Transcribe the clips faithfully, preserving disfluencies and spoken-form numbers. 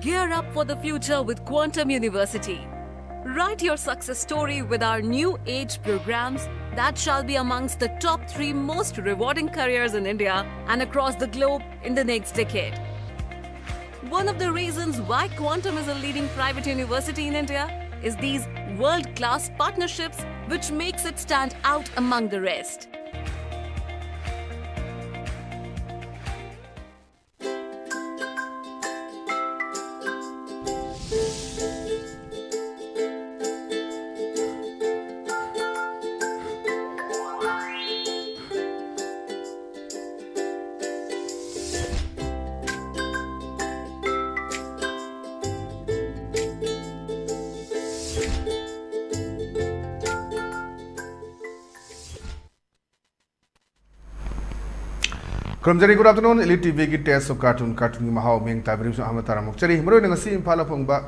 Gear up for the future with Quantum University. Write your success story with our new age programs that shall be amongst the top three most rewarding careers in India and across the globe in the next decade. One of the reasons why Quantum is a leading private university in India is these world class partnerships, which makes it stand out among the rest. ꯈꯨꯔꯨꯝꯖꯔꯤ꯫ Good afternoon, Elite T ꯚꯤꯒꯤ Taste of Cartoon, ꯀꯥꯔꯇꯨꯟꯒꯤ ꯃꯍꯥꯎ ꯃꯤꯌꯦꯡ ꯇꯥꯕꯤꯔꯤꯕꯁꯨ ꯑꯍꯥꯟꯕ ꯇꯥꯔꯝꯃꯛꯆꯔꯤ꯫ ꯃꯔꯨꯑꯣꯏꯅ ꯉꯁꯤ ꯏꯝꯐꯥꯜꯗ ꯐꯣꯡꯕ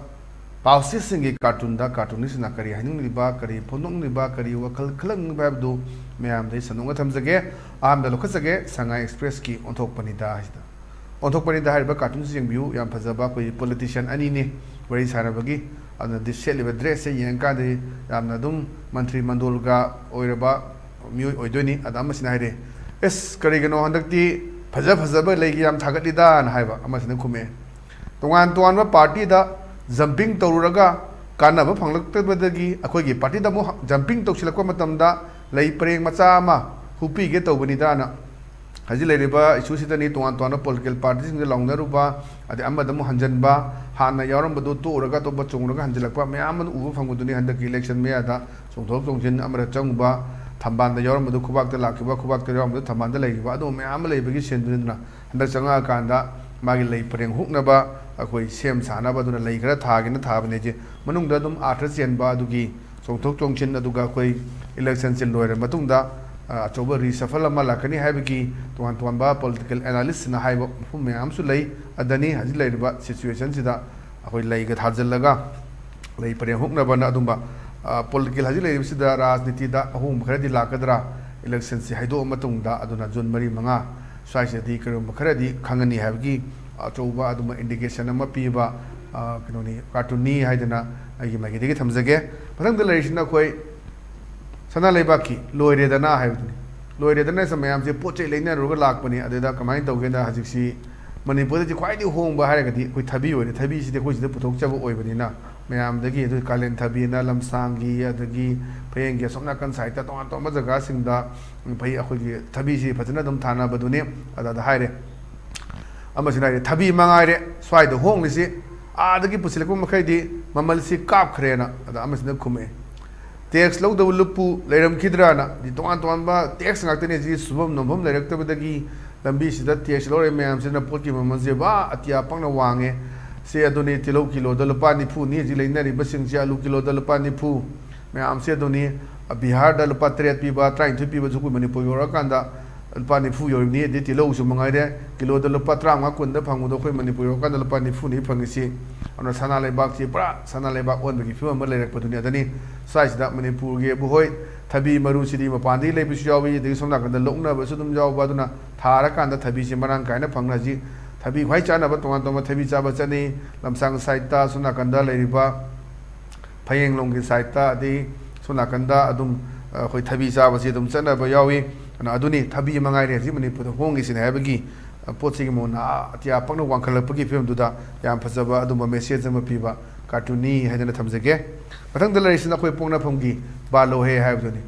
ꯄꯥꯎꯆꯦꯁꯤꯡꯒꯤ ꯀꯥꯔꯇꯨꯟꯗ ꯀꯥꯔꯇꯨꯟꯅꯤꯁꯤꯅ ꯀꯔꯤ ꯍꯥꯏꯅꯤꯡꯂꯤꯕ, ꯀꯔꯤ ꯐꯣꯡꯗꯣꯛꯅꯤꯡꯂꯤꯕ, ꯀꯔꯤ ꯋꯥꯈꯜ ꯈꯜꯍꯟꯅꯤꯡꯂꯤꯕ ꯍꯥꯏꯕꯗꯨ ꯃꯌꯥꯝꯗ ꯑꯩ ꯁꯟꯗꯣꯛꯅ ꯊꯝꯖꯒꯦ꯫ ꯑꯍꯥꯟꯕꯗ ꯂꯧꯈꯠꯆꯒꯦ, ꯁꯉꯥꯏ ꯑꯦꯛꯁꯄ꯭ꯔꯦꯁꯀꯤ ꯑꯣꯟꯊꯣꯛꯄꯅꯤꯗ ꯍꯥꯏꯁꯤꯗ꯫ ꯑꯣꯟꯊꯣꯛꯄꯅꯤꯗ ꯍꯥꯏꯔꯤꯕ ꯀꯥꯔꯇꯨꯟꯁꯤ ꯌꯦꯡꯕꯤꯌꯨ꯫ ꯌꯥꯝ ꯐꯖꯕ ꯑꯩꯈꯣꯏꯒꯤ ꯄꯣꯂꯤꯇꯤꯁꯤꯌꯥꯟ ꯑꯅꯤꯅꯤ ꯋꯥꯔꯤ ꯁꯥꯟꯅꯕꯒꯤ꯫ ꯑꯗꯨꯅ ꯗꯤ-, ꯁꯦꯠꯂꯤꯕ ꯗ꯭ꯔꯦꯁꯁꯦ ꯌꯦꯡꯉꯀꯥꯟꯗꯗꯤ ꯌꯥꯝꯅ ꯑꯗꯨꯝ ꯃꯟꯇ꯭ꯔꯤ ꯃꯟꯗꯣꯜꯒ ꯑꯣꯏꯔꯕ ꯃꯤꯑꯣꯏ ꯑꯣꯏꯗꯣꯏꯅꯤ꯫ ꯑꯗ ꯑꯃꯁꯤꯅ ꯍꯥꯏꯔꯦ, "ꯑꯦꯁ, ꯀꯔꯤꯒꯤꯅꯣ ꯍꯟꯗꯛꯇꯤ ꯐꯖ ꯐꯖꯕ ꯂꯩꯒ ꯌꯥꯝ ꯊꯥꯒꯠꯂꯤꯗꯅ?" ꯍꯥꯏꯕ꯫ ꯑꯃꯁꯤꯅ ꯈꯨꯝꯃꯛꯑꯦ, "ꯇꯣꯉꯥꯟ ꯇꯣꯉꯥꯟꯕ ꯄꯥꯔꯇꯤꯗ ꯖꯝꯄꯤꯡ ꯇꯧꯔꯨꯔꯒ ꯀꯥꯟꯅꯕ ꯐꯪꯂꯛꯇꯕꯗꯒꯤ ꯑꯩꯈꯣꯏꯒꯤ ꯄꯥꯔꯇꯤꯗ ꯑꯃꯨꯛ ꯖꯝꯄꯤꯡ ꯇꯧꯁꯤꯜꯂꯛꯄ ꯃꯇꯝꯗ ꯂꯩ ꯄꯔꯦꯡ ꯃꯆꯥ ꯑꯃ ꯍꯨꯞꯄꯤꯒꯦ ꯇꯧꯕꯅꯤꯗꯅ꯫ ꯍꯧꯖꯤꯛ ꯂꯩꯔꯤꯕ ꯏꯁꯨꯁꯤꯗꯅꯤ ꯇꯣꯉꯥꯟ ꯇꯣꯉꯥꯟꯕ ꯄꯣꯂꯤꯇꯤꯀꯦꯜ ꯄꯥꯔꯇꯤꯁꯤꯡꯗ ꯂꯥꯎꯅꯔꯨꯕ, ꯑꯗꯩ ꯑꯃꯗ ꯑꯃꯨꯛ ꯍꯟꯖꯟꯕ, ꯍꯥꯟꯅ ꯌꯥꯎꯔꯝꯕꯗꯨ ꯇꯣꯛꯎꯔꯒ ꯑꯇꯣꯞꯄ ꯆꯣꯡꯂꯒ ꯍꯟꯖꯤꯜꯂꯛꯄ ꯃꯌꯥꯝ ꯑꯃ ꯎꯕ ꯐꯪꯕꯗꯨꯅꯤ ꯍꯟꯗꯛꯀꯤ ꯏꯂꯦꯛꯁꯟ ꯃꯌꯥꯗ ꯆꯣꯡꯊꯣꯛ ꯆꯣꯡꯁꯤꯟ ꯑꯃꯗ ꯆꯪꯉꯨꯕ, ꯊꯝꯕꯥꯜꯗ ꯌꯥꯎꯔꯝꯕꯗꯨ ꯈꯨꯕꯥꯛꯇ ꯂꯥꯛꯈꯤꯕ, ꯈꯨꯕꯥꯛꯇ ꯌꯥꯎꯔꯝꯕꯗꯨ ꯊꯝꯕꯥꯜꯗ ꯂꯩꯈꯤꯕ, ꯑꯗꯨꯒꯨꯝꯕ ꯃꯌꯥꯝ ꯑꯃ ꯂꯩꯕꯒꯤ ꯁꯤꯟꯗꯨꯅꯤꯗꯅ ꯍꯟꯗꯛ ꯆꯪꯉꯛꯑꯀꯥꯟꯗ ꯃꯥꯒꯤ ꯂꯩ ꯄꯔꯦꯡ ꯍꯨꯛꯅꯕ ꯑꯩꯈꯣꯏ ꯁꯦꯝ ꯁꯥꯅꯕ ꯑꯗꯨꯅ ꯂꯩ ꯈꯔ ꯊꯥꯒꯦꯅ ꯊꯥꯕꯅꯦ꯫ ꯍꯥꯏꯁꯦ ꯃꯅꯨꯡꯗ ꯑꯗꯨꯝ ꯑꯥꯔꯊ ꯆꯦꯟꯕ ꯑꯗꯨꯒꯤ ꯆꯣꯡꯊꯣꯛ ꯆꯣꯡꯁꯤꯟ, ꯑꯗꯨꯒ ꯑꯩꯈꯣꯏ ꯏꯂꯦꯛꯁꯟꯁꯤ ꯂꯣꯏꯔ ꯃꯇꯨꯡꯗ, ꯑ, ꯑꯆꯧꯕ ꯔꯤꯁꯐꯜ ꯑꯃ ꯂꯥꯛꯀꯅꯤ ꯍꯥꯏꯕꯒꯤ ꯇꯣꯉꯥꯟ ꯇꯣꯉꯥꯟꯕ ꯄꯣꯂꯤꯇꯤꯀꯦꯜ ꯑꯦꯅꯥꯂꯤꯁꯁꯤꯡꯅ ꯍꯥꯏꯕ ꯃꯐꯝ ꯃꯌꯥꯝ ꯑꯃꯁꯨ ꯂꯩ꯫ ꯑꯗꯅꯤ ꯍꯧꯖꯤꯛ ꯂꯩꯔꯤꯕ ꯁꯤꯆꯨꯋꯦꯁꯟꯁꯤꯗ ꯑꯩꯈꯣꯏ ꯂꯩꯒ ꯊꯥꯖꯤꯜꯂꯒ ꯂꯩ ꯄꯔꯦꯡ ꯍꯨꯛꯅꯕꯅ ꯑꯗꯨꯝꯕ, ꯑ, ꯄꯣꯂꯤꯇꯤꯀꯦꯜ ꯍꯧꯖꯤꯛ ꯂꯩꯔꯤꯕꯁꯤꯗ ꯔꯥꯖꯅꯤꯇꯤꯗ ꯑꯍꯣꯡꯕ ꯈꯔꯗꯤ ꯂꯥꯛꯀꯗ꯭ꯔꯥ? ꯏꯂꯦꯛꯁꯟꯁꯤ ꯍꯥꯏꯗꯣꯛꯑ ꯃꯇꯨꯡꯗ ꯑꯗꯨꯅ ꯖꯨꯟ ꯃꯔꯤ ꯃꯉꯥ ꯁ꯭ꯋꯥꯏꯁꯤꯗꯗꯤ ꯀꯔꯤꯒꯨꯝꯕ ꯈꯔꯗꯤ ꯈꯪꯒꯅꯤ ꯍꯥꯏꯕꯒꯤ ꯑꯆꯧꯕ ꯑꯗꯨꯝꯕ ꯏꯟꯗꯤꯀꯦꯁꯟ ꯑꯃ ꯄꯤꯕ, ꯑ, ꯀꯩꯅꯣꯅꯤ, ꯀꯥꯔꯇꯨꯟꯅꯤ ꯍꯥꯏꯗꯅ ꯑꯩꯒꯤ ꯃꯥꯏꯀꯩꯗꯒꯤ ꯊꯝꯖꯒꯦ꯫ ꯃꯊꯪꯗ ꯂꯩꯔꯤꯁꯤꯅ ꯑꯩꯈꯣꯏ ꯁꯅꯥ ꯂꯩꯕꯥꯛꯀꯤ ꯂꯣꯏꯔꯦꯗꯅ ꯍꯥꯏꯕꯗꯨꯅꯤ꯫ ꯂꯣꯏꯔꯦꯗꯅ ꯁꯦ ꯃꯌꯥꯝꯁꯦ ꯄꯣꯠ ꯆꯩ ꯂꯩꯅꯔꯨꯔꯒ ꯂꯥꯛꯄꯅꯤ꯫ ꯑꯗꯨꯗ ꯀꯃꯥꯏꯅ ꯇꯧꯒꯦꯗ, ꯍꯧꯖꯤꯛꯁꯤ ꯃꯅꯤꯄꯨꯔꯗꯗꯤ ꯈ꯭ꯋꯥꯏꯗꯒꯤ ꯍꯣꯡꯕ ꯍꯥꯏꯔꯒꯗꯤ ꯑꯩꯈꯣꯏ ꯊꯕꯤ ꯑꯣꯏꯔꯦ꯫ ꯊꯕꯤꯁꯤꯗꯤ ꯑꯩꯈꯣꯏ ꯁꯤꯗ ꯄꯨꯊꯣꯛꯆꯕ ꯑꯣꯏꯕꯅꯤꯅ ꯃꯌꯥꯝꯗꯒꯤ, ꯑꯗꯨ ꯀꯥꯂꯦꯟ ꯊꯕꯤꯅ ꯂꯝꯁꯥꯡꯒꯤ, ꯑꯗꯒꯤ ꯐꯌꯦꯡꯒꯤ ꯑꯁꯣꯝ ꯅꯥꯀꯟ ꯁꯥꯏꯠꯇ ꯇꯣꯉꯥꯟ ꯇꯣꯉꯥꯟꯕ ꯖꯒꯥꯁꯤꯡꯗ ꯐꯩ, ꯑꯩꯈꯣꯏꯒꯤ ꯊꯕꯤꯁꯤ ꯐꯖꯅ ꯑꯗꯨꯝ ꯊꯥꯅꯕꯗꯨꯅꯤ꯫ ꯑꯗ, ꯑꯗ ꯍꯥꯏꯔꯦ꯫ ꯑꯃꯁꯤꯅ ꯍꯥꯏꯔꯦ, ꯊꯕꯤ ꯃꯉꯥꯏꯔꯦ ꯁ꯭ꯋꯥꯏꯗ ꯍꯣꯡꯂꯤꯁꯤ, ꯑꯥꯗꯒꯤ ꯄꯨꯁꯤꯜꯂꯛꯄ ꯃꯈꯩꯗꯤ ꯃꯃꯜꯁꯤ ꯀꯥꯞꯈ꯭ꯔꯦꯅ꯫ ꯑꯗ ꯑꯃꯁꯤꯅ ꯈꯨꯝꯃꯛꯑꯦ, ꯇꯦꯛꯁ ꯂꯧꯗꯕ ꯂꯨꯞꯄꯨ ꯂꯩꯔꯝꯈꯤꯗ꯭ꯔꯅ꯫ ꯗꯤ ꯇꯣꯉꯥꯟ ꯇꯣꯉꯥꯟꯕ ꯇꯦꯛꯁ ꯉꯥꯛꯇꯅꯤ꯫ ꯍꯧꯖꯤꯛ ꯁꯨꯐꯝ ꯅꯣꯝꯐꯝ ꯂꯩꯔꯛꯇꯕꯗꯒꯤ ꯂꯝꯕꯤꯁꯤꯗ ꯇꯦꯛꯁ ꯂꯧꯔꯛꯏ ꯃꯌꯥꯝꯁꯤꯅ ꯄꯣꯠꯀꯤ ꯃꯃꯜꯁꯦ ꯕꯥ ꯑꯇꯤꯌꯥ ꯄꯪꯅ ꯋꯥꯡꯉꯦ꯫ ꯁꯦ ꯑꯗꯨꯅꯤ, ꯇꯤꯜꯍꯧ ꯀꯤꯂꯣꯗ ꯂꯨꯄꯥ ꯅꯤꯐꯨꯅꯤ ꯍꯧꯖꯤꯛ ꯂꯩꯅꯔꯤꯕꯁꯤꯡꯁꯦ, ꯑꯂꯨ ꯀꯤꯂꯣꯗ ꯂꯨꯄꯥ ꯅꯤꯐꯨ ꯃꯌꯥꯝꯁꯦ꯫ ꯑꯗꯨꯅꯤ, ꯕꯤꯍꯥꯔꯗ ꯂꯨꯄꯥ ꯇꯔꯦꯠ ꯄꯤꯕ, ꯇꯔꯥꯅꯤꯊꯣꯏ ꯄꯤꯕꯁꯨ ꯑꯩꯈꯣꯏ ꯃꯅꯤꯄꯨꯔ ꯌꯧꯔꯛꯑꯀꯥꯟꯗ ꯂꯨꯄꯥ ꯅꯤꯐꯨ ꯌꯧꯔꯤꯕꯅꯤ꯫ ꯑꯗꯩ ꯇꯤꯜꯍꯧꯁꯨ ꯃꯉꯥꯏꯔꯦ, ꯀꯤꯂꯣꯗ ꯂꯨꯄꯥ ꯇꯔꯥꯃꯉꯥ ꯀꯨꯟꯗ ꯐꯪꯕꯗꯣ ꯑꯩꯈꯣꯏ ꯃꯅꯤꯄꯨꯔ ꯌꯧꯔꯀꯥꯟꯗ ꯂꯨꯄꯥ ꯅꯤꯐꯨꯅꯤ ꯐꯪꯉꯤꯁꯤ꯫ ꯑꯗꯨꯅ ꯁꯅꯥ ꯂꯩꯕꯥꯛꯁꯤ ꯄꯨꯔꯥ ꯁꯅꯥ ꯂꯩꯕꯥꯛ ꯑꯣꯟꯕꯒꯤ ꯐꯤꯕꯝ ꯑꯃ ꯂꯩꯔꯛꯄꯗꯨꯅꯤ꯫ ꯑꯗꯅꯤ ꯁ꯭ꯋꯥꯏꯁꯤꯗ ꯃꯅꯤꯄꯨꯔꯒꯤꯕꯨ ꯍꯣꯏ, ꯊꯕꯤ ꯃꯔꯨꯁꯤꯗꯤ ꯃꯄꯥꯟꯗꯒꯤ ꯂꯩꯕꯁꯨ ꯌꯥꯎꯏ, ꯑꯗꯒꯤ ꯁꯣꯝ ꯅꯥꯀꯟꯗ ꯂꯣꯛꯅꯕꯁꯨ ꯑꯗꯨꯝ ꯌꯥꯎꯕ꯫ ꯑꯗꯨꯅ ꯊꯥꯔꯀꯥꯟꯗ ꯊꯕꯤꯁꯤ ꯃꯔꯥꯡ ꯀꯥꯏꯅ ꯐꯪꯅ ꯍꯧꯖꯤꯛ ꯊꯕꯤ ꯈ꯭ꯋꯥꯏ ꯆꯥꯅꯕ ꯇꯣꯉꯥꯟ ꯇꯣꯉꯥꯟꯕ ꯊꯕꯤ ꯆꯥꯕ ꯆꯠꯅꯩ꯫ ꯂꯝꯁꯥꯡ ꯁꯥꯏꯠꯇ ꯁꯣꯝ ꯅꯥꯀꯟꯗ ꯂꯩꯔꯤꯕ ꯐꯌꯦꯡꯂꯣꯡꯒꯤ ꯁꯥꯏꯠꯇ, ꯑꯗꯩ ꯁꯣꯝ ꯅꯥꯀꯟꯗ ꯑꯗꯨꯝ, ꯑ, ꯑꯩꯈꯣꯏ ꯊꯕꯤ ꯆꯥꯕꯁꯤ ꯑꯗꯨꯝ ꯆꯠꯅꯕ ꯌꯥꯎꯏ꯫ ꯑꯗꯨꯅ ꯑꯗꯨꯅꯤ ꯊꯕꯤ ꯃꯉꯥꯏꯔꯦ ꯍꯧꯖꯤꯛ ꯃꯅꯤꯄꯨꯔꯗ ꯍꯣꯡꯉꯤꯁꯤꯅꯦ ꯍꯥꯏꯕꯒꯤ, ꯑ, ꯄꯣꯠꯁꯤꯒꯤ ꯃꯃꯜ ꯑꯥ ꯑꯇꯤꯌꯥ ꯄꯪꯅ ꯋꯥꯡꯈꯠꯂꯛꯄꯒꯤ ꯐꯤꯕꯝꯗꯨꯗ ꯌꯥꯝ ꯐꯖꯕ ꯑꯗꯨꯝꯕ ꯃꯦꯁꯦꯖ ꯑꯃ ꯄꯤꯕ ꯀꯥꯔꯇꯨꯟꯅꯤ ꯍꯥꯏꯗꯅ ꯊꯝꯖꯒꯦ꯫ ꯃꯊꯪꯗ ꯂꯩꯔꯤꯁꯤꯅ ꯑꯩꯈꯣꯏ ꯄꯣꯛꯅꯐꯝꯒꯤ ꯕꯥꯂꯣꯍꯦ ꯍꯥꯏꯕꯗꯨꯅꯤ꯫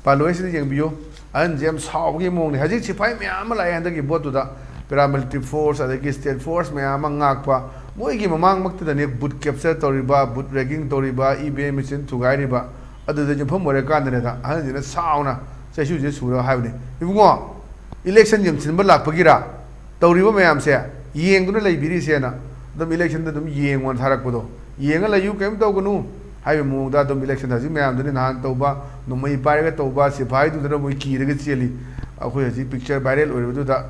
ꯕꯥꯂꯣꯍꯦꯁꯤꯗ ꯌꯦꯡꯕꯤꯌꯨ, ꯑꯍꯟꯁꯦ ꯌꯥꯝ ꯁꯥꯎꯕꯒꯤ ꯃꯑꯣꯡꯅꯤ꯫ ꯍꯧꯖꯤꯛ ꯁꯤꯐꯥꯏ ꯃꯌꯥꯝ ꯑꯃ ꯂꯥꯛꯑꯦ ꯍꯟꯗꯛꯀꯤ ꯚꯣꯠꯇꯨꯗ, ꯄꯦꯔꯥꯃꯤꯂꯤꯇꯔꯤ ꯐꯣꯔꯁ ꯑꯗꯒꯤ ꯁ꯭ꯇꯦꯠ ꯐꯣꯔꯁ ꯃꯌꯥꯝ ꯑꯃ ꯉꯥꯛꯄ, ꯃꯣꯏꯒꯤ ꯃꯃꯥꯡꯃꯛꯇꯗꯅꯦ ꯕꯨꯠ ꯀꯦꯞꯆꯔ ꯇꯧꯔꯤꯕ, ꯕꯨꯠ ꯔꯦꯒꯤꯡ ꯇꯧꯔꯤꯕ, ꯏ ꯚꯤ ꯑꯦꯝ ꯃꯦꯆꯤꯟ ꯊꯨꯒꯥꯏꯔꯤꯕ, ꯑꯗꯨꯗ ꯌꯨꯝꯐꯝ ꯑꯣꯏꯔꯀꯥꯟꯗꯅꯦꯗ ꯑꯍꯟꯁꯤꯅ ꯁꯥꯎꯅ ꯆꯩꯁꯨꯁꯦ ꯁꯨꯔꯒ ꯍꯥꯏꯕꯅꯤ, "ꯏꯕꯨꯡꯉꯣ, ꯏꯂꯦꯛꯁꯟ ꯌꯦꯡꯁꯤꯟꯕ ꯂꯥꯛꯄꯒꯤꯔꯥ? ꯇꯧꯔꯤꯕ ꯃꯌꯥꯝꯁꯦ ꯌꯦꯡꯗꯨꯅ ꯂꯩꯕꯤꯔꯤꯁꯦꯅ?" ꯑꯗꯨꯝ ꯏꯂꯦꯛꯁꯟꯗ ꯑꯗꯨꯝ ꯌꯦꯡꯉꯣꯅ ꯊꯥꯔꯛꯄꯗꯣ, "ꯌꯦꯡꯉ ꯂꯩꯌꯨ, ꯀꯩꯝ ꯇꯧꯒꯅꯨ" ꯍꯥꯏꯕꯒꯤ ꯃꯑꯣꯡꯗ ꯑꯗꯨꯝ ꯏꯂꯦꯛꯁꯟꯗ ꯍꯧꯖꯤꯛ ꯃꯌꯥꯝꯗꯨꯅꯤ ꯅꯍꯥꯟ ꯇꯧꯕ ꯅꯣꯡꯃꯩ ꯄꯥꯏꯔꯒ ꯇꯧꯕ ꯁꯤꯐꯥꯏꯗꯨꯗꯅ ꯃꯣꯏ ꯀꯤꯔꯒ ꯆꯦꯜꯂꯤ꯫ ꯑꯩꯈꯣꯏ ꯍꯧꯖꯤꯛ ꯄꯤꯛꯆꯔ ꯚꯥꯏꯔꯦꯜ ꯑꯣꯏꯔꯤꯕꯗꯨꯗ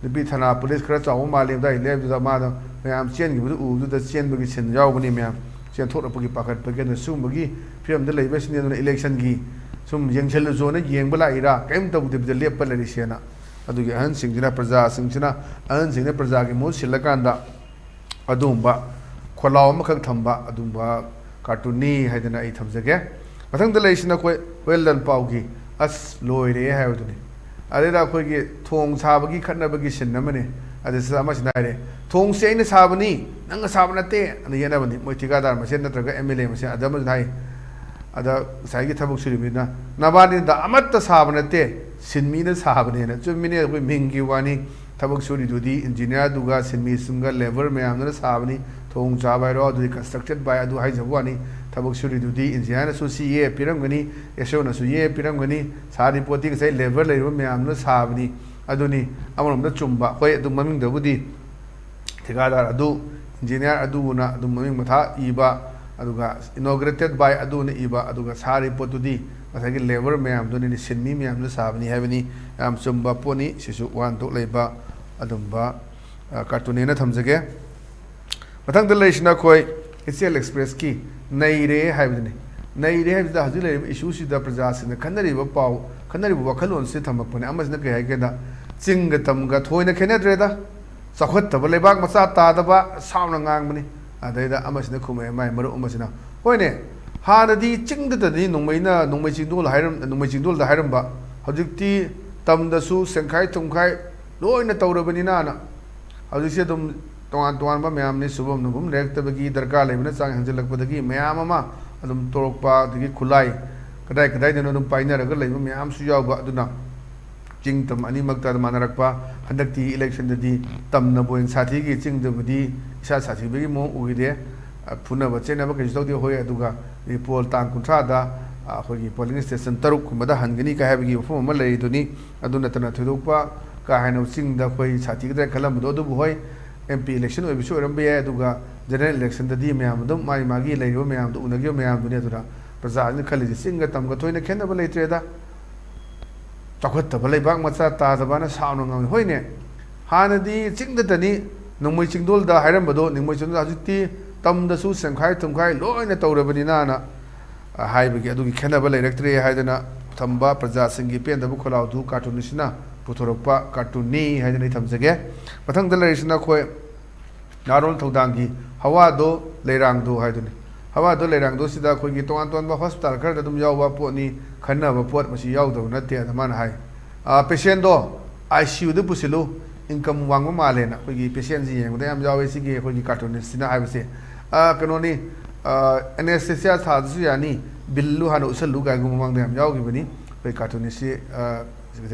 ꯅꯨꯄꯤ ꯊꯅꯥ ꯄꯨꯂꯤꯁ ꯈꯔ ꯆꯥꯎꯕ ꯃꯥꯜꯂꯤ ꯑꯗꯨꯋꯥꯏ ꯂꯩꯕꯗꯨꯗ ꯃꯥꯗꯣ ꯃꯌꯥꯝ ꯆꯦꯟꯈꯤꯕꯗꯨ ꯎꯕꯗꯨꯗ ꯆꯦꯟꯕꯒꯤ ꯁꯤꯟ ꯌꯥꯎꯕꯅꯤ꯫ ꯃꯌꯥꯝ ꯆꯦꯟꯊꯣꯛꯂꯛꯄꯒꯤ ꯄꯥꯈꯠꯄꯒꯤ ꯑꯗꯨꯅ ꯁꯤꯒꯨꯝꯕꯒꯤ ꯐꯤꯕꯝꯗ ꯂꯩꯕꯁꯤꯅꯤ꯫ ꯑꯗꯨꯅ ꯏꯂꯦꯛꯁꯟꯒꯤ ꯁꯨꯝ ꯌꯦꯡꯁꯤꯜꯂꯨꯆꯣꯅ ꯌꯦꯡꯕ ꯂꯥꯛꯏꯔꯥ, ꯀꯔꯤꯝ ꯇꯧꯗꯕꯤꯗ ꯂꯦꯞꯄ ꯂꯩꯔꯤꯁꯦꯅ ꯑꯗꯨꯒꯤ ꯑꯍꯟꯁꯤꯡꯁꯤꯅ, ꯄ꯭ꯔꯖꯥꯁꯤꯡꯁꯤꯅ, ꯑꯍꯟꯁꯤꯡꯅ ꯄ꯭ꯔꯖꯥꯒꯤ ꯃꯍꯨꯠ ꯁꯤꯜꯂꯀꯥꯟꯗ ꯑꯗꯨꯒꯨꯝꯕ ꯈꯣꯜꯂꯥꯎ ꯑꯃꯈꯛ ꯊꯝꯕ ꯑꯗꯨꯒꯨꯝꯕ ꯀꯥꯔꯇꯨꯟꯅꯤ ꯍꯥꯏꯗꯅ ꯑꯩ ꯊꯝꯖꯒꯦ꯫ ꯃꯊꯪꯗ ꯂꯩꯔꯤꯁꯤꯅ ꯑꯩꯈꯣꯏ ꯍꯨꯔꯦꯜ ꯂꯥꯟꯄꯥꯎꯒꯤ "ꯑꯁ ꯂꯣꯏꯔꯦ" ꯍꯥꯏꯕꯗꯨꯅꯤ꯫ ꯑꯗꯩꯗ ꯑꯩꯈꯣꯏꯒꯤ ꯊꯣꯡ ꯁꯥꯕꯒꯤ ꯈꯠꯅꯕꯒꯤ ꯁꯤꯟ ꯑꯃꯅꯤ꯫ ꯑꯗꯨꯗ ꯑꯃꯁꯤꯅ ꯍꯥꯏꯔꯦ, "ꯊꯣꯡꯁꯦ ꯑꯩꯅ ꯁꯥꯕꯅꯤ, ꯅꯪꯅ ꯁꯥꯕ ꯅꯠꯇꯦ" ꯑꯅ ꯌꯦꯠꯅꯕꯅꯤ, ꯃꯣꯏ ꯊꯤꯀꯥꯗꯥꯔ ꯃꯁꯦꯟ ꯅꯠꯇ꯭ꯔꯒ ꯑꯦꯝ ꯑꯦꯜ ꯑꯦ ꯃꯁꯦꯟ꯫ ꯑꯗ ꯑꯃꯁꯤꯅ ꯍꯥꯏ, ꯑꯗ ꯉꯁꯥꯏꯒꯤ ꯊꯕꯛ ꯁꯨꯔꯤꯕꯅꯤꯅ, "ꯅꯕꯥꯅꯤꯗ ꯑꯃꯠꯇ ꯁꯥꯕ ꯅꯠꯇꯦ, ꯁꯤꯟꯃꯤꯅ ꯁꯥꯕꯅꯦꯅ"꯫ ꯆꯨꯝꯃꯤꯅꯦ, ꯑꯩꯈꯣꯏ ꯃꯤꯡꯒꯤ ꯋꯥꯅꯤ꯫ ꯊꯕꯛ ꯁꯨꯔꯤꯗꯨꯗꯤ ꯏꯟꯖꯤꯅꯤꯌꯥꯔꯗꯨꯒ ꯁꯤꯟꯃꯤꯁꯤꯡꯒ ꯂꯦꯕꯔ ꯃꯌꯥꯝꯗꯨꯅ ꯁꯥꯕꯅꯤ꯫ ꯊꯣꯡ ꯆꯥꯕ ꯍꯥꯏꯔꯣ, ꯑꯗꯨꯗꯤ constructed by ꯑꯗꯨ ꯍꯥꯏꯖꯕ ꯋꯥꯅꯤ꯫ ꯊꯕꯛ ꯁꯨꯔꯤꯗꯨꯗꯤ ꯏꯟꯖꯤꯅꯤꯌꯥꯔꯅꯁꯨ ꯁꯤ ꯌꯦ ꯄꯤꯔꯝꯒꯅꯤ, ꯑꯦꯁ ꯑꯣꯅꯁꯨ ꯌꯦ ꯄꯤꯔꯝꯒꯅꯤ꯫ ꯁꯥꯔꯤ ꯄꯣꯠꯇꯤ ꯉꯁꯥꯏ ꯂꯦꯕꯔ ꯂꯩꯔꯤꯕ ꯃꯌꯥꯝꯗꯨꯅ ꯁꯥꯕꯅꯤ꯫ ꯑꯗꯨꯅꯤ ꯑꯃꯔꯣꯝꯗ ꯆꯨꯝꯕ꯫ ꯍꯣꯏ, ꯑꯗꯨ ꯃꯃꯤꯡꯗꯕꯨꯗꯤ ꯊꯤꯀꯥꯗꯥꯔ ꯑꯗꯨ, ꯏꯟꯖꯤꯅꯤꯌꯥꯔ ꯑꯗꯨꯅ ꯑꯗꯨꯝ ꯃꯃꯤꯡ ꯃꯊꯥ ꯏꯕ, ꯑꯗꯨꯒ inaugurated by ꯑꯗꯨꯅ ꯏꯕ, ꯑꯗꯨꯒ ꯁꯥꯔꯤ ꯄꯣꯠꯇꯨꯗꯤ ꯉꯁꯥꯏꯒꯤ ꯂꯦꯕꯔ ꯃꯌꯥꯝꯗꯨꯅꯅꯤ, ꯁꯤꯟꯃꯤ ꯃꯌꯥꯝꯗꯨꯅ ꯁꯥꯕꯅꯤ ꯍꯥꯏꯕꯅꯤ꯫ ꯌꯥꯝ ꯆꯨꯝꯕ ꯄꯣꯠꯅꯤ꯫ ꯁꯤꯁꯨ ꯋꯥꯍꯟꯊꯣꯛ ꯂꯩꯕ ꯑꯗꯨꯝꯕ, ꯑ, ꯀꯥꯔꯇꯨꯟꯅꯦꯅ ꯊꯝꯖꯒꯦ꯫ ꯃꯊꯪꯗ ꯂꯩꯔꯤꯁꯤꯅ ꯑꯩꯈꯣꯏ ꯏꯆꯦꯜ ꯑꯦꯛꯁꯄ꯭ꯔꯦꯁꯀꯤ "ꯅꯩꯔꯦ" ꯍꯥꯏꯕꯗꯨꯅꯤ꯫ "ꯅꯩꯔꯦ" ꯍꯥꯏꯕꯁꯤꯗ ꯍꯧꯖꯤꯛ ꯂꯩꯔꯤꯕ ꯏꯁꯨꯁꯤꯗ ꯄ꯭ꯔꯖꯥꯁꯤꯡꯅ ꯈꯟꯅꯔꯤꯕ ꯄꯥꯎ, ꯈꯟꯅꯔꯤꯕ ꯋꯥꯈꯜꯂꯣꯟꯁꯤ ꯊꯝꯃꯛꯄꯅꯦ꯫ ꯑꯃꯁꯤꯅ ꯀꯔꯤ ꯍꯥꯏꯒꯦꯗ, ꯆꯤꯡꯒ ꯇꯝꯒ ꯊꯣꯏꯅ ꯈꯦꯠꯅꯗ꯭ꯔꯦꯗ, ꯆꯥꯎꯈꯠꯇꯕ ꯂꯩꯕꯥꯛ ꯃꯆꯥ ꯇꯥꯗꯕ ꯁꯥꯎꯅ ꯉꯥꯡꯕꯅꯤ꯫ ꯑꯗꯩꯗ ꯑꯃꯁꯤꯅ ꯈꯨꯝꯃꯛꯑꯦ, ꯃꯥꯏ ꯃꯔꯨꯞ ꯑꯃꯁꯤꯅ, "ꯍꯣꯏꯅꯦ, ꯍꯥꯟꯅꯗꯤ ꯆꯤꯡꯗꯇꯅꯤ ꯅꯣꯡꯃꯩꯅ, ꯅꯣꯡꯃꯩ ꯆꯤꯡꯗꯣꯜ ꯍꯥꯏꯔꯝ-, ꯅꯣꯡꯃꯩ ꯆꯤꯡꯗꯣꯜꯗ ꯍꯥꯏꯔꯝꯕ, ꯍꯧꯖꯤꯛꯇꯤ ꯇꯝꯗꯁꯨ ꯁꯦꯡꯈꯥꯏ ꯊꯨꯝꯈꯥꯏ ꯂꯣꯏꯅ ꯇꯧꯔꯕꯅꯤꯅ"ꯅ꯫ ꯍꯧꯖꯤꯛꯁꯦ ꯑꯗꯨꯝ ꯇꯣꯉꯥꯟ ꯇꯣꯉꯥꯟꯕ ꯃꯌꯥꯝꯅꯤ, ꯁꯨꯐꯝ ꯅꯣꯝꯐꯝ ꯂꯩꯔꯛꯇꯕꯒꯤ ꯗꯔꯀꯥꯔ ꯂꯩꯕꯅ ꯆꯥꯡ ꯍꯦꯟꯖꯜꯂꯛꯄꯗꯒꯤ ꯃꯌꯥꯝ ꯑꯃ ꯑꯗꯨꯝ ꯇꯧꯔꯛꯄ, ꯑꯗꯒꯤ ꯈꯨꯠꯂꯥꯏ ꯀꯗꯥꯏ ꯀꯗꯥꯏꯗꯅꯣ ꯑꯗꯨꯝ ꯄꯥꯏꯅꯔꯒ ꯂꯩꯕ ꯃꯌꯥꯝꯁꯨ ꯌꯥꯎꯕ꯫ ꯑꯗꯨꯅ ꯆꯤꯡ ꯇꯝ ꯑꯅꯤꯃꯛꯇ ꯑꯗꯨꯝ ꯃꯥꯟꯅꯔꯛꯄ꯫ ꯍꯟꯗꯛꯇꯤ ꯏꯂꯦꯛꯁꯟꯗꯗꯤ ꯇꯝꯅꯕꯨ ꯍꯦꯟꯅ ꯁꯥꯊꯤꯒꯤ, ꯆꯤꯡꯗꯕꯨꯗꯤ ꯏꯁꯥ ꯁꯥꯊꯤꯕꯒꯤ ꯃꯑꯣꯡ ꯎꯈꯤꯗꯦ꯫ ꯑ, ꯐꯨꯅꯕ ꯆꯩꯅꯕ ꯀꯩꯁꯨ ꯇꯧꯗꯦ꯫ ꯍꯣꯏ, ꯑꯗꯨꯒ ꯄꯣꯜ ꯇꯥꯡ ꯀꯨꯟꯊ꯭ꯔꯥꯗ, ꯑ, ꯑꯩꯈꯣꯏꯒꯤ ꯄꯣꯂꯤꯡ ꯁ꯭ꯇꯦꯁꯟ ꯇꯔꯨꯛ ꯀꯨꯝꯕꯗ ꯍꯟꯒꯅꯤ ꯀꯥꯏ ꯍꯥꯏꯕꯒꯤ ꯋꯥꯐꯝ ꯑꯃ ꯂꯩꯔꯤꯗꯨꯅꯤ꯫ ꯑꯗꯨ ꯅꯠꯇꯅ ꯊꯣꯏꯗꯣꯛꯄ ꯀꯥ ꯍꯦꯟꯅ ꯆꯤꯡꯗ ꯑꯩꯈꯣꯏ ꯁꯥꯊꯤꯒꯗ꯭ꯔꯥ ꯈꯜꯂꯝꯕꯗꯣ, ꯑꯗꯨꯕꯨ ꯍꯣꯏ, ꯑꯦꯝ ꯄꯤ ꯏꯂꯦꯛꯁꯟ ꯑꯣꯏꯕꯁꯨ ꯑꯣꯏꯔꯝꯕ ꯌꯥꯏ, ꯑꯗꯨꯒ ꯖꯦꯅꯔꯦꯜ ꯏꯂꯦꯛꯁꯟꯗꯗꯤ ꯃꯌꯥꯝ ꯑꯗꯨꯝ ꯃꯥꯒꯤ ꯃꯥꯒꯤ ꯂꯩꯔꯤꯕ ꯃꯌꯥꯝꯗꯣ ꯎꯅꯈꯤꯕ ꯃꯌꯥꯝꯗꯨꯅꯤ꯫ ꯑꯗꯨꯅ ꯄ꯭ꯔꯖꯥꯁꯤꯡꯅ ꯈꯜꯂꯤꯁꯦ ꯆꯤꯡꯒ ꯇꯝꯒ ꯊꯣꯏꯅ ꯈꯦꯠꯅꯕ ꯂꯩꯇ꯭ꯔꯦꯗ, ꯆꯥꯎꯈꯠꯇꯕ ꯂꯩꯕꯥꯛ ꯃꯆꯥ ꯇꯥꯗꯕꯅ ꯁꯥꯎꯅ ꯉꯥꯡꯏ꯫ ꯍꯣꯏꯅꯦ, ꯍꯥꯟꯅꯗꯤ ꯆꯤꯡꯗꯇꯅꯤ ꯅꯣꯡꯃꯩ ꯆꯤꯡꯗꯣꯜꯗ ꯍꯥꯏꯔꯝꯕꯗꯣ, ꯅꯣꯡꯃꯩ ꯆꯤꯡꯗꯣꯜ ꯍꯧꯖꯤꯛꯇꯤ ꯇꯝꯗꯁꯨ ꯁꯦꯡꯈꯥꯏ ꯊꯨꯝꯈꯥꯏ ꯂꯣꯏꯅ ꯇꯧꯔꯕꯅꯤꯅꯅ ꯍꯥꯏꯕꯒꯤ ꯑꯗꯨꯒꯤ ꯈꯦꯠꯅꯕ ꯂꯩꯔꯛꯇ꯭ꯔꯦ ꯍꯥꯏꯗꯅ ꯊꯝꯕ ꯄ꯭ꯔꯖꯥꯁꯤꯡꯒꯤ ꯄꯦꯟꯗꯕ ꯈꯣꯜꯂꯥꯎꯗꯨ ꯀꯥꯔꯇꯨꯟ ꯑꯁꯤꯅ ꯄꯨꯊꯣꯔꯛꯄ ꯀꯥꯔꯇꯨꯟꯅꯤ ꯍꯥꯏꯗꯅ ꯑꯩ ꯊꯝꯖꯒꯦ꯫ ꯃꯊꯪꯗ ꯂꯩꯔꯤꯁꯤꯅ ꯑꯩꯈꯣꯏ ꯅꯍꯥꯔꯣꯜ ꯊꯧꯗꯥꯡꯒꯤ ꯍꯋꯥꯗꯣ ꯂꯩꯔꯥꯡꯗꯣ ꯍꯥꯏꯗꯨꯅꯤ꯫ ꯍꯋꯥꯗꯣ ꯂꯩꯔꯥꯡꯗꯣꯁꯤꯗ ꯑꯩꯈꯣꯏꯒꯤ ꯇꯣꯉꯥꯟ ꯇꯣꯉꯥꯟꯕ ꯍꯣꯁꯄꯤꯇꯥꯜ ꯈꯔꯗ ꯑꯗꯨꯝ ꯌꯥꯎꯕ ꯄꯣꯠꯅꯤ, ꯈꯟꯅꯕ ꯄꯣꯠ ꯃꯁꯤ ꯌꯥꯎꯗꯕ ꯅꯠꯇꯦ ꯑꯗ ꯃꯥꯅ ꯍꯥꯏ꯫ ꯄꯦꯁꯦꯟꯗꯣ ꯑꯥꯏ ꯁꯤ ꯌꯨꯗ ꯄꯨꯁꯤꯜꯂꯨ, ꯏꯟꯀꯝ ꯋꯥꯡꯕ ꯃꯥꯜꯂꯦꯅ꯫ ꯑꯩꯈꯣꯏꯒꯤ ꯄꯦꯁꯦꯟꯁꯤ ꯌꯦꯡꯕꯗ ꯌꯥꯝ ꯌꯥꯎꯋꯦ ꯁꯤꯒꯤ ꯑꯩꯈꯣꯏꯒꯤ ꯀꯥꯔꯇꯨꯅꯤꯁꯁꯤꯅ ꯍꯥꯏꯕꯁꯦ꯫ ꯀꯩꯅꯣꯅꯤ, ꯑꯦꯅꯦꯁꯊꯦꯁꯤꯌꯥ ꯊꯥꯗꯁꯨ ꯌꯥꯅꯤ, ꯕꯤꯜꯂꯨ ꯍꯥꯟꯅ ꯎꯠꯁꯜꯂꯨ ꯀꯥꯏꯒꯨꯝꯕ ꯃꯃꯥꯡꯗ ꯌꯥꯝ ꯌꯥꯎꯈꯤꯕꯅꯤ꯫ ꯑꯩꯈꯣꯏ ꯀꯥꯔꯇꯨꯅꯤꯁꯁꯤ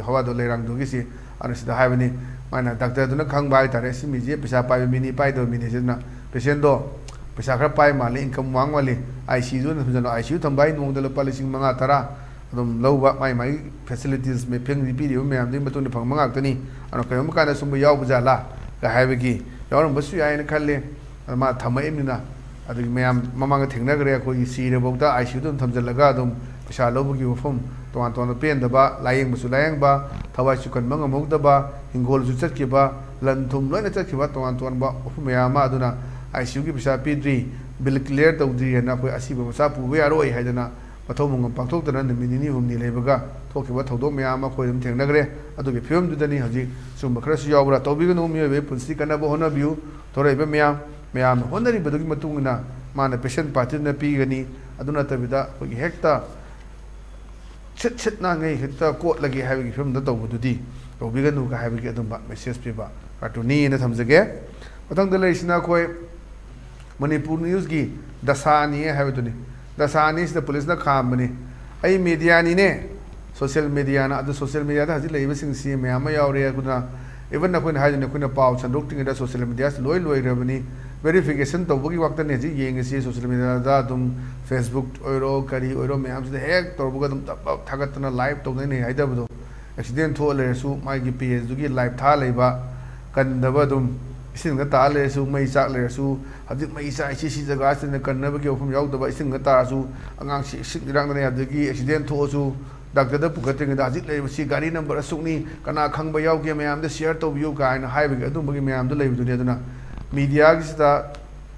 ꯍꯋꯥꯗꯣ ꯂꯩꯔꯥꯡꯗꯨꯒꯤꯁꯤ ꯑꯗꯨꯅ ꯁꯤꯗ ꯍꯥꯏꯕꯅꯤ꯫ ꯃꯥꯅ ꯗꯥꯛꯇꯔꯗꯨꯅ ꯈꯪꯕ ꯍꯥꯏꯇꯥꯔꯦ, ꯁꯤ ꯃꯤꯁꯦ ꯄꯩꯁꯥ ꯄꯥꯏꯕ ꯃꯤꯅꯤ, ꯄꯥꯏꯗꯕ ꯃꯤꯅꯤ ꯁꯤꯅ꯫ ꯄꯦꯁꯦꯟꯗꯣ ꯄꯩꯁꯥ ꯈꯔ ꯄꯥꯏ ꯃꯥꯜꯂꯤ, ꯏꯟꯀꯝ ꯋꯥꯡ ꯃꯥꯜꯂꯤ, ꯑꯥꯏ ꯁꯤ ꯌꯨꯗ ꯑꯣꯏꯅ ꯊꯝꯖꯜꯂꯣ, ꯑꯥꯏ ꯁꯤ ꯌꯨ ꯊꯝꯕ ꯍꯥꯏ ꯅꯣꯡꯃꯗ ꯂꯨꯄꯥ ꯂꯤꯁꯤꯡ ꯃꯉꯥ ꯇꯔꯥ ꯑꯗꯨꯝ ꯂꯧꯕ, ꯃꯥꯏ ꯃꯥꯏ ꯐꯦꯁꯤꯂꯤꯇꯤꯁ ꯃꯦꯐꯦꯟꯒꯤ ꯄꯤꯔꯤꯕ ꯃꯌꯥꯝꯗꯨꯒꯤ ꯃꯇꯨꯡ ꯏꯟꯅ ꯐꯪꯕ ꯉꯥꯛꯇꯅꯤ꯫ ꯑꯗꯨꯅ ꯀꯔꯤꯒꯨꯝꯕ ꯀꯥꯟꯗ ꯁꯨꯝꯕ ꯌꯥꯎꯕ ꯖꯥꯠꯂꯥ ꯀ ꯍꯥꯏꯕꯒꯤ ꯌꯥꯎꯔꯝꯕꯁꯨ ꯌꯥꯏꯅ ꯈꯜꯂꯤ꯫ ꯑꯗꯨ ꯃꯥ ꯊꯝꯃꯛꯏꯕꯅꯤꯅ꯫ ꯑꯗꯒꯤ ꯃꯌꯥꯝ ꯃꯃꯥꯡꯗ ꯊꯦꯡꯅꯈ꯭ꯔꯦ, ꯑꯩꯈꯣꯏꯒꯤ ꯁꯤꯔꯕꯐꯥꯎꯗ ꯑꯥꯏ ꯁꯤ ꯌꯨꯗ ꯑꯗꯨꯝ ꯊꯝꯖꯤꯜꯂꯒ ꯑꯗꯨꯝ ꯄꯩꯁꯥ ꯂꯧꯕꯒꯤ ꯋꯥꯐꯝ, ꯇꯣꯉꯥꯟ ꯇꯣꯉꯥꯟꯕ ꯄꯦꯟꯗꯕ, ꯂꯥꯏꯌꯦꯡꯕꯁꯨ ꯂꯥꯏꯌꯦꯡꯕ, ꯊꯋꯥꯏꯁꯨ ꯀꯟꯕ ꯉꯝꯍꯧꯗꯕ, ꯍꯤꯡꯒꯣꯜꯁꯨ ꯆꯠꯈꯤꯕ, ꯂꯟ ꯊꯨꯝ ꯂꯣꯏꯅ ꯆꯠꯈꯤꯕ, ꯇꯣꯉꯥꯟ ꯇꯣꯉꯥꯟꯕ ꯋꯥꯐꯝ ꯃꯌꯥꯝ ꯑꯃ꯫ ꯑꯗꯨꯅ ꯑꯥꯏ ꯁꯤ ꯌꯨꯒꯤ ꯄꯩꯁꯥ ꯄꯤꯗ꯭ꯔꯤ, ꯕꯤꯜ ꯀ꯭ꯂꯤꯌꯥꯔ ꯇꯧꯗ꯭ꯔꯤ ꯍꯥꯏꯅ ꯑꯩꯈꯣꯏ ꯑꯁꯤꯕ ꯃꯆꯥ ꯄꯨꯕ ꯌꯥꯔꯣꯏ ꯍꯥꯏꯗꯅ ꯃꯊꯧ ꯃꯉꯝ ꯄꯥꯡꯊꯣꯛꯇꯅ ꯅꯨꯃꯤꯠ ꯅꯤꯅꯤ ꯍꯨꯝꯅꯤ ꯂꯩꯕꯒ ꯊꯣꯛꯈꯤꯕ ꯊꯧꯗꯣꯛ ꯃꯌꯥꯝ ꯑꯃ ꯑꯩꯈꯣꯏ ꯑꯗꯨꯝ ꯊꯦꯡꯅꯈ꯭ꯔꯦ꯫ ꯑꯗꯨꯒꯤ ꯐꯤꯕꯝꯗꯨꯗꯅꯤ ꯍꯧꯖꯤꯛ꯫ ꯁꯤꯒꯨꯝꯕ ꯈꯔꯁꯨ ꯌꯥꯎꯕ꯭ꯔꯥ? ꯇꯧꯕꯤꯒꯅꯨ, ꯃꯤꯑꯣꯏꯕꯒꯤ ꯄꯨꯟꯁꯤ ꯀꯟꯅꯕ ꯍꯣꯠꯅꯕꯤꯌꯨ꯫ ꯊꯣꯔꯛꯏꯕ ꯃꯌꯥꯝ, ꯃꯌꯥꯝꯅ ꯍꯣꯠꯅꯔꯤꯕꯗꯨꯒꯤ ꯃꯇꯨꯡ ꯏꯟꯅ ꯃꯥꯅ ꯄꯦꯁꯦꯟ ꯄꯥꯔꯇꯤꯗꯨꯅ ꯄꯤꯒꯅꯤ꯫ ꯑꯗꯨ ꯅꯠꯇꯕꯤꯗ ꯑꯩꯈꯣꯏꯒꯤ ꯍꯦꯛꯇ ꯁꯤꯠ ꯁꯤꯠ ꯅꯥꯟꯉꯩ ꯍꯦꯛꯇ ꯀꯣꯠꯂꯒꯦ ꯍꯥꯏꯕꯒꯤ ꯐꯤꯕꯝꯗ ꯇꯧꯕꯗꯨꯗꯤ ꯇꯧꯕꯤꯒꯅꯨꯒ ꯍꯥꯏꯕꯒꯤ ꯑꯗꯨꯝꯕ ꯃꯦꯁꯦꯖ ꯄꯤꯕ ꯀꯥꯔꯇꯨꯟꯅꯤꯅ ꯊꯝꯖꯒꯦ꯫ ꯃꯊꯪꯗ ꯂꯩꯔꯤꯁꯤꯅ ꯑꯩꯈꯣꯏ ꯃꯅꯤꯄꯨꯔ ꯅ꯭ꯌꯨꯁꯀꯤ ꯗꯁꯥ ꯑꯅꯤ ꯍꯥꯏꯕꯗꯨꯅꯤ꯫ ꯗꯁꯥ ꯑꯅꯤꯁꯤꯗ ꯄꯨꯂꯤꯁꯅ ꯈꯥꯝꯕꯅꯤ꯫ ꯑꯩ ꯃꯦꯗꯤꯌꯥꯅꯤꯅꯦ, ꯁꯣꯁꯤꯌꯦꯜ ꯃꯦꯗꯤꯌꯥꯅ꯫ ꯑꯗꯨ ꯁꯣꯁꯤꯌꯦꯜ ꯃꯦꯗꯤꯌꯥꯗ ꯍꯧꯖꯤꯛ ꯂꯩꯔꯤꯕꯁꯤꯡꯁꯤ ꯃꯌꯥꯝ ꯑꯃ ꯌꯥꯎꯔꯦ꯫ ꯑꯗꯨꯅ even ꯑꯩꯈꯣꯏꯅ ꯍꯥꯏꯗꯨꯅ ꯑꯩꯈꯣꯏꯅ ꯄꯥꯎ ꯁꯟꯗꯣꯛꯇ꯭ꯔꯤꯉꯩꯗ ꯁꯣꯁꯤꯌꯦꯜ ꯃꯦꯗꯤꯌꯥꯁꯤ ꯂꯣꯏ ꯂꯣꯏꯈ꯭ꯔꯕꯅꯤ꯫ ꯚꯦꯔꯤꯐꯤꯀꯦꯁꯟ ꯇꯧꯕꯒꯤ ꯋꯥꯛꯇꯅꯦ ꯍꯧꯖꯤꯛ ꯌꯦꯡꯉꯤꯁꯤ꯫ ꯁꯣꯁꯤꯌꯦꯜ ꯃꯦꯗꯤꯌꯥꯗ ꯑꯗꯨꯝ Facebook ꯑꯣꯏꯔꯣ ꯀꯔꯤ ꯑꯣꯏꯔꯣ ꯃꯌꯥꯝꯁꯤꯗ ꯍꯦꯛ ꯇꯧꯔꯒ ꯑꯗꯨꯝ ꯇꯞ ꯇꯞ ꯊꯥꯒꯠꯇꯅ ꯂꯥꯏꯚ ꯇꯧꯅꯩꯅꯦ ꯍꯥꯏꯗꯕꯗꯣ꯫ ꯑꯦꯛꯁꯤꯗꯦꯟ ꯊꯣꯛꯑ ꯂꯩꯔꯁꯨ ꯃꯥꯒꯤ ꯄꯦꯖꯇꯨꯒꯤ ꯂꯥꯏꯚ ꯊꯥ ꯂꯩꯕ, ꯀꯟꯗꯕ ꯑꯗꯨꯝ ꯏꯁꯤꯡꯗ ꯇꯥ ꯂꯩꯔꯁꯨ, ꯃꯩ ꯆꯥꯛ ꯂꯩꯔꯁꯨ, ꯍꯧꯖꯤꯛ ꯃꯩ ꯆꯥꯛꯏꯁꯤ ꯁꯤ ꯖꯒꯥꯁꯤꯗ ꯀꯟꯅꯕꯒꯤ ꯋꯥꯐꯝ ꯌꯥꯎꯗꯕ, ꯏꯁꯤꯡꯗ ꯇꯥꯔꯁꯨ ꯑꯉꯥꯡꯁꯤ ꯏꯁꯤꯡ ꯏꯔꯥꯛꯅꯅ ꯑꯗꯒꯤ ꯑꯦꯛꯁꯤꯗꯦꯟ ꯊꯣꯛꯑꯁꯨ ꯗꯥꯛꯇꯔꯗ ꯄꯨꯈꯠꯇ꯭ꯔꯤꯉꯩꯗ ꯍꯧꯖꯤꯛ ꯂꯩꯔꯤꯕꯁꯤ ꯒꯥꯔꯤ ꯅꯝꯕꯔ ꯑꯁꯨꯛꯅꯤ, ꯀꯅꯥ ꯈꯪꯕ ꯌꯥꯎꯒꯦ ꯃꯌꯥꯝꯗ ꯁꯤꯌꯔ ꯇꯧꯕꯤꯌꯨ ꯀꯥꯏꯅ ꯍꯥꯏꯕꯒꯤ ꯑꯗꯨꯝꯕꯒꯤ ꯃꯌꯥꯝꯗꯣ ꯂꯩꯕꯗꯨꯅꯤ꯫ ꯑꯗꯨꯅ ꯃꯤꯗꯤꯌꯥꯒꯤꯁꯤꯗ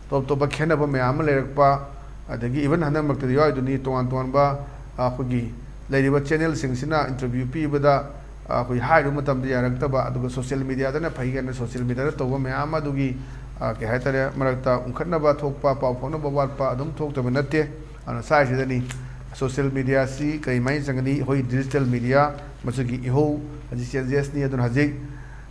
ꯇꯣꯞ ꯇꯣꯞꯄ ꯈꯦꯠꯅꯕ ꯃꯌꯥꯝ ꯑꯃ ꯂꯩꯔꯛꯄ, ꯑꯗꯒꯤ even ꯍꯟꯗꯛ ꯃꯔꯛꯇꯗꯤ ꯌꯥꯎꯔꯤꯗꯨꯅꯤ ꯇꯣꯉꯥꯟ ꯇꯣꯉꯥꯟꯕ ꯑꯩꯈꯣꯏꯒꯤ ꯂꯩꯔꯤꯕ ꯆꯦꯅꯦꯜꯁꯤꯡꯁꯤꯅ ꯏꯟꯇꯔꯚ꯭ꯌꯨ ꯄꯤꯕꯗ ꯑꯩꯈꯣꯏ ꯍꯥꯏꯔꯨꯕ ꯃꯇꯝꯗ ꯌꯥꯔꯛꯇꯕ, ꯑꯗꯨꯒ ꯁꯣꯁꯤꯌꯦꯜ ꯃꯤꯗꯤꯌꯥꯗꯅ ꯐꯩ ꯀꯥꯏꯅ ꯁꯣꯁꯤꯌꯦꯜ ꯃꯤꯗꯤꯌꯥꯗ ꯇꯧꯕ ꯃꯌꯥꯝ ꯑꯃ ꯑꯗꯨꯒꯤ, ꯑ, ꯀꯩ ꯍꯥꯏꯇꯥꯔꯦ, ꯃꯔꯛꯇ ꯎꯪꯈꯠꯅꯕ ꯊꯣꯛꯄ, ꯄꯥꯎ ꯐꯥꯎꯅꯕ ꯋꯥꯠꯄ ꯑꯗꯨꯝ ꯊꯣꯛꯇꯕ ꯅꯠꯇꯦ꯫ ꯑꯗꯨꯅ ꯁ꯭ꯋꯥꯏꯁꯤꯗꯅꯤ ꯁꯣꯁꯤꯌꯦꯜ ꯃꯤꯗꯤꯌꯥꯁꯤ ꯀꯔꯤꯃꯥꯏꯅ ꯆꯪꯒꯅꯤ? ꯑꯩꯈꯣꯏ ꯗꯤꯖꯤꯇꯦꯜ ꯃꯤꯗꯤꯌꯥ ꯃꯁꯤꯒꯤ ꯏꯍꯧ ꯑꯁꯤ ꯆꯦꯟꯖꯦꯁꯅꯤ꯫ ꯑꯗꯨꯅ ꯍꯧꯖꯤꯛ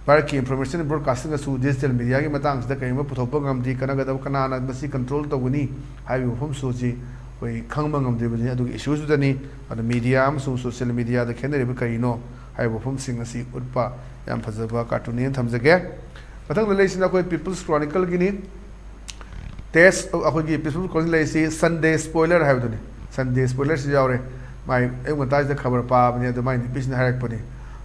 ꯚꯥꯔꯠꯀꯤ ꯏꯟꯐꯣꯔꯃꯦꯁꯟ ꯕ꯭ꯔꯣꯗꯀꯥꯁꯇꯤꯡ ꯑꯁꯨ ꯗꯤꯖꯤꯇꯦꯜ ꯃꯤꯗꯤꯌꯥꯒꯤ ꯃꯇꯥꯡꯁꯤꯗ ꯀꯔꯤꯒꯨꯝꯕ ꯄꯨꯊꯣꯛꯄ ꯉꯝꯗꯦ, ꯀꯅꯥꯒꯗꯕ, ꯀꯅꯥꯅ ꯃꯁꯤ ꯀꯟꯇ꯭ꯔꯣꯜ ꯇꯧꯒꯅꯤ ꯍꯥꯏꯕꯒꯤ ꯋꯥꯐꯝꯁꯨ ꯑꯁꯤ ꯑꯩꯈꯣꯏ ꯈꯪꯕ ꯉꯝꯗ꯭ꯔꯤꯕꯅꯤ꯫ ꯑꯗꯨꯒꯤ ꯏꯁꯨꯁꯤꯗꯅꯤ꯫ ꯑꯗꯨ ꯃꯤꯗꯤꯌꯥ ꯑꯃꯁꯨꯡ ꯁꯣꯁꯤꯌꯦꯜ ꯃꯤꯗꯤꯌꯥꯗ ꯈꯦꯠꯅꯔꯤꯕ ꯀꯔꯤꯅꯣ ꯍꯥꯏꯕ ꯋꯥꯐꯝꯁꯤꯡ ꯑꯁꯤ ꯎꯠꯄ ꯌꯥꯝ ꯐꯖꯕ ꯀꯥꯔꯇꯨꯟꯅꯦꯅ ꯊꯝꯖꯒꯦ꯫ ꯃꯊꯪꯗ ꯂꯩꯔꯤꯁꯤꯅ ꯑꯩꯈꯣꯏ ꯄꯤꯄꯜꯁ ꯀ꯭ꯔꯣꯅꯤꯀꯜꯒꯤꯅꯤ꯫ ꯇꯦꯁ ꯑꯩꯈꯣꯏꯒꯤ ꯄꯤꯄꯜꯁ ꯀ꯭ꯔꯣꯅꯤꯀꯜ ꯂꯩꯔꯤꯁꯤ ꯁꯟꯗꯦ ꯁ꯭ꯄꯣꯏꯂꯔ ꯍꯥꯏꯕꯗꯨꯅꯤ꯫ ꯁꯟꯗꯦ ꯁ꯭ꯄꯣꯏꯂꯔꯁꯤ ꯌꯥꯎꯔꯦ꯫ ꯃꯥꯏ ꯑꯌꯨꯛ ꯉꯟꯇꯥꯁꯤꯗ ꯈꯕꯔ ꯄꯥꯕꯅꯤ, ꯑꯗꯨ ꯃꯥꯏ ꯅꯨꯄꯤꯁꯤꯅ ꯍꯥꯏꯔꯛꯄꯅꯤ꯫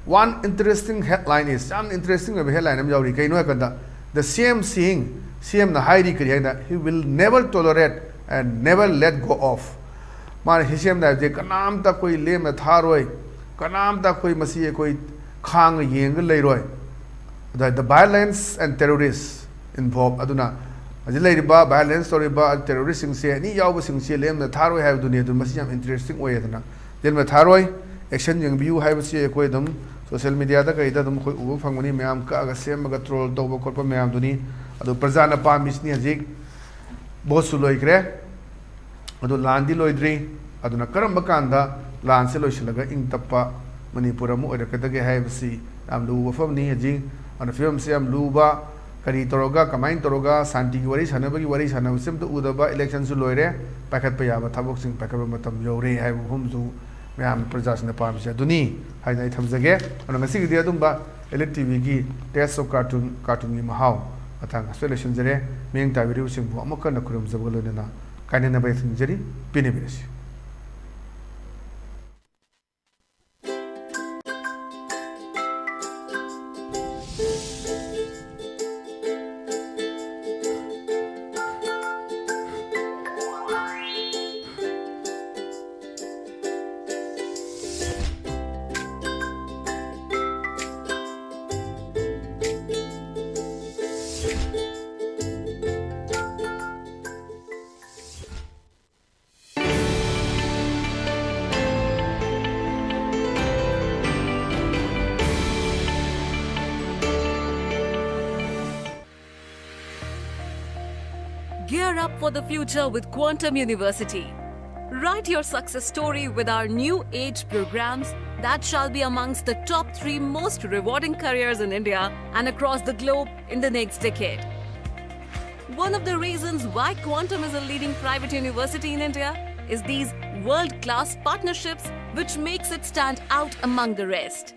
One interesting headline is, ꯌꯥꯝꯅ ꯏꯟꯇꯔꯦꯁꯇꯤꯡ ꯑꯣꯏꯕ ꯍꯦꯗꯂꯥꯏꯟ ꯑꯃ ꯌꯥꯎꯔꯤ꯫ ꯀꯩꯅꯣ ꯍꯥꯏ ꯀꯥꯟꯗ, "The C M saying", ꯁꯤ ꯑꯦꯝꯅ ꯍꯥꯏꯔꯤ ꯀꯔꯤ ꯍꯥꯏꯅ, "He will never tolerate and never let go of"꯫ ꯃꯥꯅ ꯁꯤ ꯁꯤ ꯑꯦꯝꯅ ꯍꯥꯏꯕꯁꯦ ꯀꯅꯥꯝꯇ ꯑꯩꯈꯣꯏ ꯂꯦꯝꯅ ꯊꯥꯔꯣꯏ, ꯀꯅꯥꯝꯇ ꯑꯩꯈꯣꯏ ꯃꯁꯤ ꯑꯩꯈꯣꯏ ꯈꯥꯡꯉ ꯌꯦꯡꯉꯒ ꯂꯩꯔꯣꯏ꯫ ꯑꯗ the violence and terrorists involved, ꯑꯗꯨꯅ ꯍꯧꯖꯤꯛ ꯂꯩꯔꯤꯕ ꯚꯥꯏꯑꯣꯂꯦꯟꯁ ꯇꯧꯔꯤꯕ ꯇꯦꯔꯣꯔꯤꯁꯁꯤꯡꯁꯦ, ꯑꯅꯤ ꯌꯥꯎꯕꯁꯤꯡꯁꯦ ꯂꯦꯝꯅ ꯊꯥꯔꯣꯏ ꯍꯥꯏꯕꯗꯨꯅꯤ꯫ ꯑꯗꯨ ꯃꯁꯤ ꯌꯥꯝ ꯏꯟꯇꯔꯦꯁꯇꯤꯡ ꯑꯣꯏꯌꯦꯗꯅ, ꯂꯦꯝꯅ ꯊꯥꯔꯣꯏ꯫ ꯑꯦꯛꯁꯟ ꯌꯦꯡꯕꯤꯌꯨ ꯍꯥꯏꯕꯁꯤ ꯑꯩꯈꯣꯏ ꯑꯗꯨꯝ ꯁꯣꯁꯤꯌꯦꯜ ꯃꯤꯗꯤꯌꯥꯗ ꯀꯩꯗ ꯑꯗꯨꯝ ꯑꯩꯈꯣꯏ ꯎꯕ ꯐꯪꯕꯅꯤ, ꯃꯌꯥꯝ ꯀꯛꯑꯒ ꯁꯦꯝꯃꯒ ꯇ꯭ꯔꯣꯜ ꯇꯧꯕ ꯈꯣꯠꯄ ꯃꯌꯥꯝꯗꯨꯅꯤ꯫ ꯑꯗꯨ ꯄ꯭ꯔꯖꯥꯅ ꯄꯥꯝꯃꯤꯁꯤꯅꯤ ꯍꯧꯖꯤꯛ꯫ ꯚꯣꯠꯁꯨ ꯂꯣꯏꯈ꯭ꯔꯦ, ꯑꯗꯨ ꯂꯥꯟꯗꯤ ꯂꯣꯏꯗ꯭ꯔꯤ꯫ ꯑꯗꯨꯅ ꯀꯔꯝꯕ ꯀꯥꯟꯗ ꯂꯥꯟꯁꯦ ꯂꯣꯏꯁꯤꯜꯂꯒ ꯏꯪ ꯇꯞꯄ ꯃꯅꯤꯄꯨꯔ ꯑꯃ ꯑꯣꯏꯔꯛꯀꯗꯒꯦ ꯍꯥꯏꯕꯁꯤ ꯌꯥꯝ ꯂꯨꯕ ꯋꯥꯐꯝꯅꯤ ꯍꯧꯖꯤꯛ꯫ ꯑꯗꯨꯅ ꯐꯤꯕꯝꯁꯦ ꯌꯥꯝ ꯂꯨꯕ, ꯀꯔꯤ ꯇꯧꯔꯒ, ꯀꯃꯥꯏꯅ ꯇꯧꯔꯒ, ꯁꯥꯟꯇꯤꯒꯤ ꯋꯥꯔꯤ ꯁꯥꯟꯅꯕꯒꯤ ꯋꯥꯔꯤ ꯁꯥꯟꯅꯕꯁꯤ ꯑꯝꯇ ꯎꯗꯕ, ꯏꯂꯦꯛꯁꯟꯁꯨ ꯂꯣꯏꯔꯦ, ꯄꯥꯏꯈꯠꯄ ꯌꯥꯕ ꯊꯕꯛꯁꯤꯡ ꯄꯥꯏꯈꯠꯄ ꯃꯇꯝ ꯌꯧꯔꯦ ꯍꯥꯏꯕ ꯋꯥꯐꯝꯁꯨ ꯃꯌꯥꯝ ꯄ꯭ꯔꯖꯥꯁꯤꯡꯅ ꯄꯥꯝꯃꯤꯁꯦ ꯑꯗꯨꯅꯤ ꯍꯥꯏꯅ ꯑꯩ ꯊꯝꯖꯒꯦ꯫ ꯑꯗꯨꯅ ꯉꯁꯤꯒꯤꯗꯤ ꯑꯗꯨꯝꯕ ꯑꯦꯜ ꯏ ꯇꯤ ꯚꯤꯒꯤ Taste of Cartoon, ꯀꯥꯔꯇꯨꯟꯒꯤ ꯃꯍꯥꯎ ꯃꯇꯥꯡ ꯑꯁꯤꯗ ꯂꯣꯏꯁꯤꯟꯖꯔꯦ꯫ ꯃꯤꯠꯌꯦꯡ ꯇꯥꯕꯤꯔꯤꯕꯁꯤꯡꯕꯨ ꯑꯃꯨꯛ ꯍꯟꯅ ꯈꯨꯔꯨꯝꯖꯕꯒ ꯂꯣꯏꯅꯅ ꯀꯥꯏꯅꯅꯕ ꯌꯥꯊꯪ ꯅꯤꯖꯔꯤ꯫ ꯄꯤꯅꯕꯤꯔꯁꯤ꯫ Gear up for the future with Quantum University. Write your success story with our new age programs that shall be amongst the top three most rewarding careers in India and across the globe in the next decade. One of the reasons why Quantum is a leading private university in India is these world-class partnerships, which makes it stand out among the rest.